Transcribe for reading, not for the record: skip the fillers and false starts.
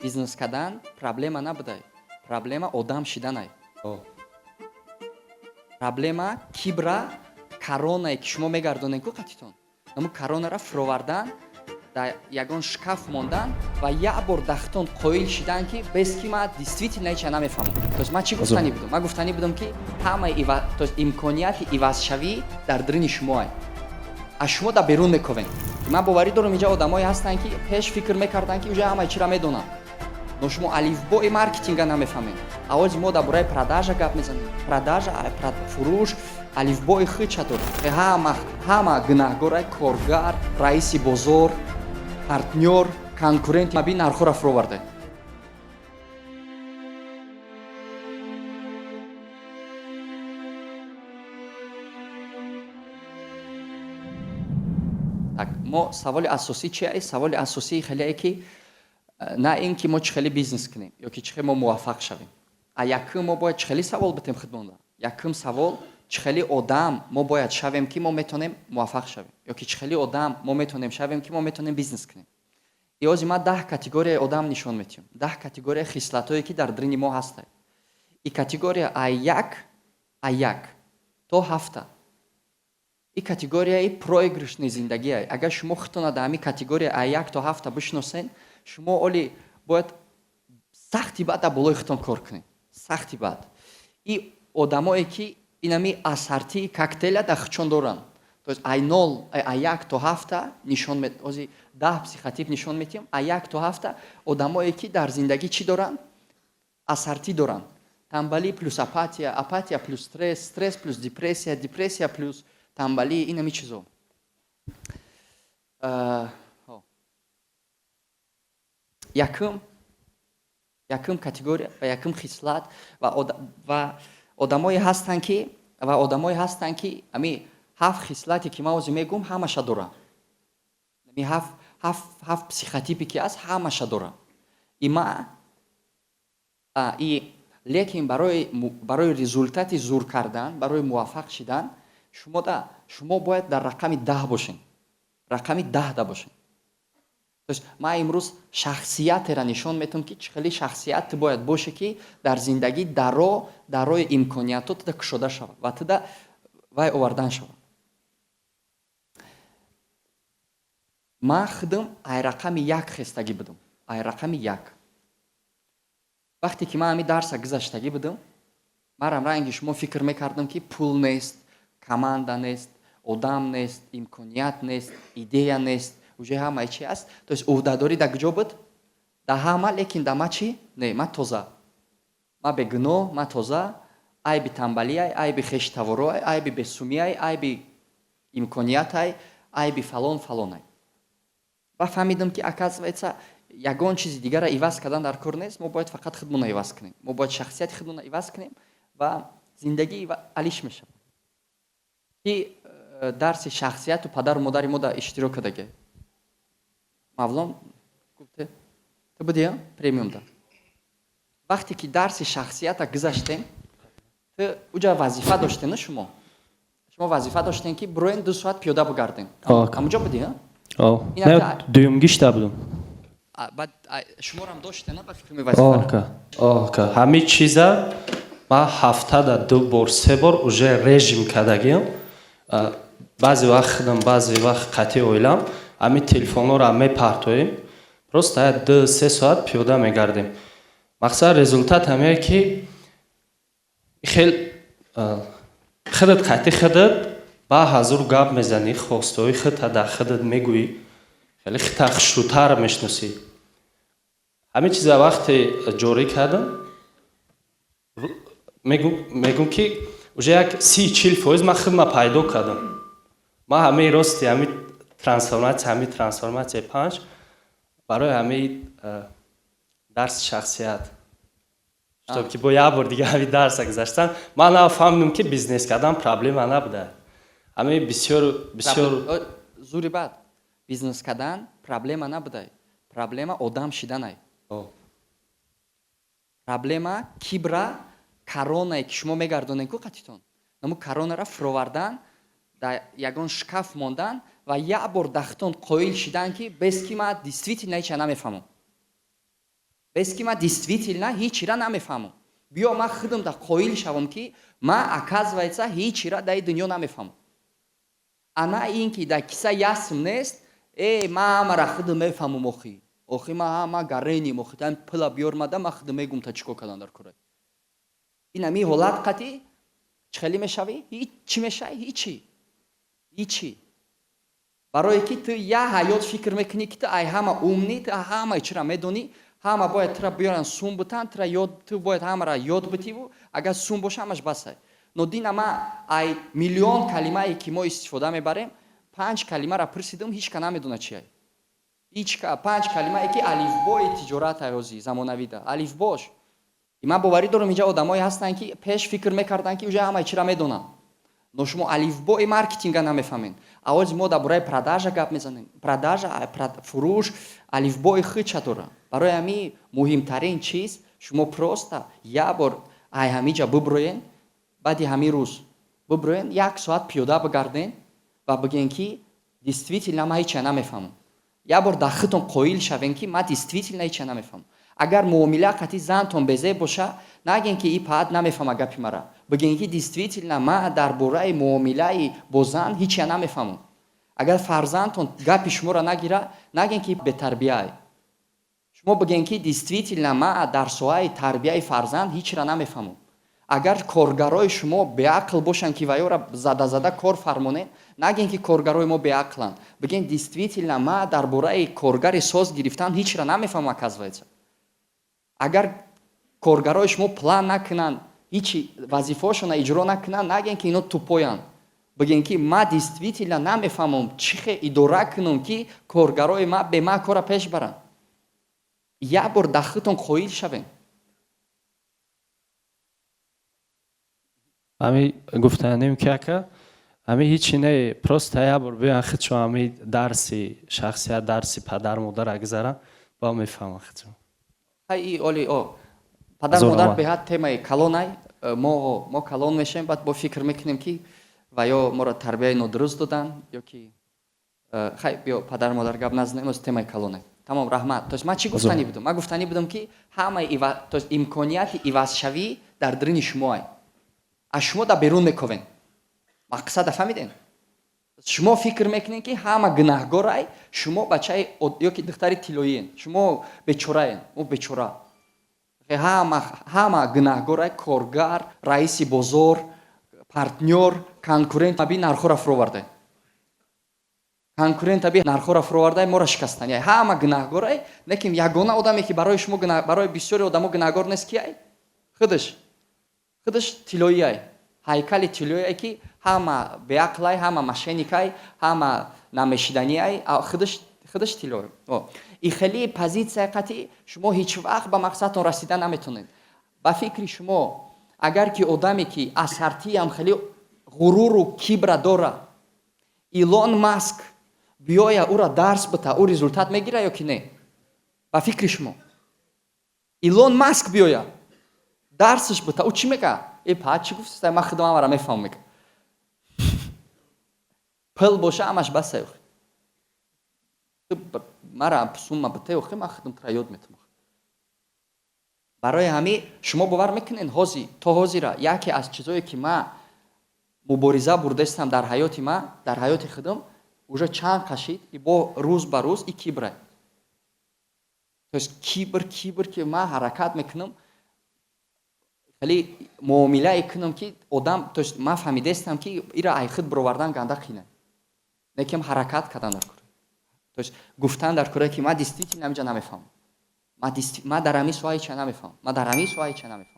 Бизнес кардан проблема набудай, проблема одам шиданай. Проблема кибра, коронае, ки шумо мегардонед ку қатитон, аму коронара фуровардан, дар ягон шкаф мондан ва як бор дахтон қоил шидан, ки без ки ман действительно ҳеча намефаҳмам. То есть ман чӣ гуфтанӣ будам? Ман гуфтанӣ будам, ки ҳамаи, то есть имконияти ивазшавӣ дар даруни шумоай, аз шумо дар берун мековем. Ман боварӣ дорам, инҷа одамое ҳастанд, ки пеш фикр мекарданд, ки уже ҳамаи чиро медонанд, но шумо алифбои маркетинга намефаҳмед. Авози мо дар бораи продажа гап мезанем. Продажа, фурӯш алифбои худша дорад. Ҳама гунаҳгорай: коргар, раиси бозор, партнёр, конкурент. Маби нархҳоро фуроварда. Так, мо саволи асосӣ чи аст? Саволи асосии хеле ки на ин ки мо чӣ хеле бизнес кунем ё ки чӣ хеле мо муваффақ шавем, а якум мо бояд чӣ хеле савол битем худмонда. Якум савол: чӣ хеле одам мо бояд шавем, ки мо метавонем муваффақ шавем, ё ки чӣ хеле одам мо метавонем шавем, ки мо метавонем бизнес кунем? Иози ман 10 категорияи одам нишон метиҳам, 10 категорияи хислатҳое, ки дар даруни мо ҳастанд. И категория а як то ҳафта, и категорияи проигрышный зиндагие. Агар шумо худтона дар ҳамин категория а як то ҳафта бишносен, шумо оли бояд сахти баъд дар болои худтон кор кунед, сахти баъд. И одамое, ки инами ассорти коктейля дар худшон доранд, то есть ай нол, а як то ҳафта нишон, ози 10 психотип нишон метиҳам, а як то ҳафта одамое, ки дар зиндагӣ чӣ доранд? Ассорти доранд: тамбалӣ плюс апатия, апатия плюс стресс, стресс плюс депрессия, депрессия плюс тамбалӣ, инами чизо. Якум категория ва якум хислат ва одамое ҳастанд, ки ами ҳафт хислате, ки ман ҳозир мегӯм, ҳамаша дорам. Ами ҳафт психотипе, ки аст, ҳамаша дорам. И ма и лекин барои результати зур кардан, барои муваффақ шидан шумо бояд дар рақами 10 бошед, рақами 10-да бошед. То есть ман имрӯз шахсиятеро нишон метавам, ки чӣ хеле шахсият бояд боше, ки дар зиндагӣ дарои имкониятҳо туда кушода шавад ва туда вай овардан шавад. Ман худам ай рақами як хестагӣ будам, ай рақами як. Вақте ки ман ҳамин дарса гузаштагӣ будам, манам ранги шумо фикр мекардам, ки пул нест, команда нест, одам нест, имконият нест, идея нест, уже ҳамаи чи аст. То есть ӯҳдадорӣ дар куҷо буд? Дар ҳама, лекин дар ма чӣ? Не, ман тоза, ман бегуноҳ, ман тоза. Айби тамбалиай, айби хештавороай, айби бесумиай, айби имкониятай, айби фалон фалонай. Ва фаҳмидам, ки, оказывается, ягон чизи дигарро иваз кардан дар кор нест. Мо бояд фақат худмонро иваз кунем, мо бояд шахсияти худмонро иваз кунем ва зиндагӣ алиш мешавад. Ки дарси шахсияту падару модари мо дар иштирок кардаге? Мавлон, гуфте, ту будия премиумда. Вақте ки дарси шахсията гузаштем, ту уҷа вазифа доштем, на? Шумо вазифа доштем, ки бироен, 2 соат пиёда бигардем. Ҳамуҷо будӣ? Дуюмгишта будум. Баъд шуморам доште, на, ба фикри вазифа? Ҳамин чиза ман ҳафтада ду бор, се бор уже режим кардагиам. Баъзе вақт худам, баъзе вақт қатъи оилам ҳамин телефонҳоро мепартоем, просто як 2-3 соат пиёда мегардем. Мақсад, результат ҳамее, ки хел худат қатъи худат ба ҳазур гап мезанӣ, хостаҳои худта дар худат мегӯӣ, хеле хита хушрӯтар мешиносӣ. Ҳамин чиза вақте ҷорӣ кардам, мегӯм, ки уже як 30-40% ман худма пайдо кардам. Ман ҳамаи рости ҳамин трансформатсия, ҳамин трансформатсияи панҷ барои ҳамаи дарси шахсият, чтоб ки бо як бор дига ҳамин дарса гузаштан, ман нафаҳмидам, ки бизнес кардан проблема набуда. Ҳамаи бисёр бисёр. Зури баъд бизнес кардан проблема набудай, проблема одам шиданай. Проблема кибра, коронае, ки шумо мегардонед ку қатитон, наму коронара фуровардан, дар ягон шкаф мондан ва як бор дахтон қоил шидан, ки без ки ман действительно ҳеча намефаҳмам. Бес ки ман действительно ҳечира намефаҳмам. Биё, ман худам да қоил шавам, ки ман, оказывается, ҳечира дар дунё намефаҳмам. Ана ин ки дар киса ясм нест, э, ман ҳамара худам мефаҳмам. Охи ман ҳама гареним, охи тан пула биёрмада, ман худам мегум та чӣ кор кардан дар кора. Ин ҳами ҳолат қатӣ чӣ хеле мешавӣ? Ҳиччи мешавӣ, ҳичи, ҳичи. Барое ки ту як ҳаёт фикр мекунӣ, ки ту ай ҳама умный, ту ҳамаи чиро медонӣ, ҳама бояд тура биёран, сум бутан, тура ёд, ту бояд ҳамаро ёд битиву агар сум боша, ҳамаш басай. Но дина ма ай миллион калимае, ки мо истифода мебарем, панҷ калимаро пурсидам, ҳеч ка намедона чия. Ҳеч ка. Панҷ калимае, ки алифбои тиҷорат ҳози замонавида алифбош. Ман боварӣ дорам, инҷа одамое ҳастанд, ки пеш фикр мекарданд, ки уже ҳамаи чиро медонанд, но шумо алифбои маркетинга намефаҳмед. Авози мо дар бораи продажа гап мезанем. Продажа, фурӯш алифбои худша дора. Барои ҳамин муҳимтарин чиз, шумо просто як бор ай ҳамиҷа буброен, баъди ҳамин рӯз буброен, як соат пиёда бигарден ва бигӯен, ки действительно ман ҳеча намефаҳмам. Як бор дар худтон қоил шавем, ки ман действительно ҳеча намефаҳмам. Агар муомила қатъи зантон безеб боша, нагӯен, ки и паат намефаҳма гапи мара. Бигӯен, ки действительно ман дар бораи муомилаи бо зан ҳечя намефаҳмам. Агар фарзандтон гапи шуморо нагира, нагӯен, ки бетарбияй. Шумо бигӯен, ки действительно ман дар соҳаи тарбияи фарзанд ҳечра намефаҳмам. Агар коргарои шумо беақл бошанд, ки ваёра зада-зада кор фармонед, нагӯен, ки коргарои мо беақланд. Бигӯен: действительно ман дар бораи коргари соз гирифтан ҳечра намефаҳмам, оказывается. Агар коргарои шумо план накунанд, ҳичи вазифаошонро иҷро накунанд, нагӯен, ки ино тупой анд. Бигӯен, ки ман действительно намефаҳмам, чӣ хел идора кунам, ки коргарои ман бе ман кора пеш баранд. Як бор дар худтон қоил шавем. Ҳами гуфтанем, ки ака, ҳами ҳичи не, просто як бор биёян, худшо ҳами дарси шахсият, дарси падар модара гузаран, ба мефаҳман худшо. Хай, оли о падар модар беҳад темаи калонай. Мо калон мешавем, баъд бо фикр мекунем, ки ва ё моро тарбияи нодуруст доданд, ё ки хай, биё, падар модар гап назанем, оз темаи калонай. Тамом, раҳмат. То есть ман чӣ гуфтанӣ будам? Ман гуфтанӣ будам, ки ҳамаи, то есть имконияти ивазшавӣ дар даруни шумоай, аз шумо дар берун мековен. Мақсада фаҳмидем? Шумо фикр мекунед, ки ҳама гунаҳгорай, шумо бачаи ё ки духтари тиллоиен, шумо бечораен, мо бечора, ҳама гунаҳгорай: коргар, раиси бозор, партнёр, конкурент аби нархҳоро фуровардай, конкурент аби нархҳоро фуровардай, моро шикастани, ҳама гунаҳгорай. Лекин ягона одаме, ки барои шумо, барои бисёри одамо гунаҳгор нест, кияй? Худаш тиллоиай, ҳайкали тиллоие, ки ҳама беақлай, ҳама мошенник ай, ҳама намешиданиай, худаш тилло. И хеле позитсия қатъи шумо ҳеҷ вақт ба мақсадтон расида наметонед. Ба фикри шумо, агар ки одаме, ки ассортиам хеле ғуруру кибра дора, Илон Маск биёя, ӯра дарс бита, ӯ результат мегира ё ки не? Ба фикри шумо, Илон Маск биёя, дарсаш бита, ӯ чӣ мега? Э, па, чӣ гуфтиста? Ман худам ҳамара мефаҳмам, мега. Пул боша, ҳамаш басай. Мара сумма бите, охи, ман худам тура ёд метам. Барои ҳамин шумо бовар мекунед, ҳози то ҳозира яке аз чизое, ки ман мубориза бурдаистам дар ҳаёти ман, дар ҳаёти худам, уже чанд қашид и бо рӯз ба рӯз, и кибра, то есть кибр, кибр, ки ман ҳаракат мекунам, хеле муомилае кунам, ки одам, то есть ман фаҳмидаистам, ки ира ай худ бировардан ганда қина, лекин ҳаракат кардан дар кора, то есть гуфтан дар кора, ки ман действительно ҳамиҷа намефаҳмам, ман дар ҳамин соҳа ҳеча намефаҳмам, ман дар ҳамин соҳа ҳеча намефаҳмам.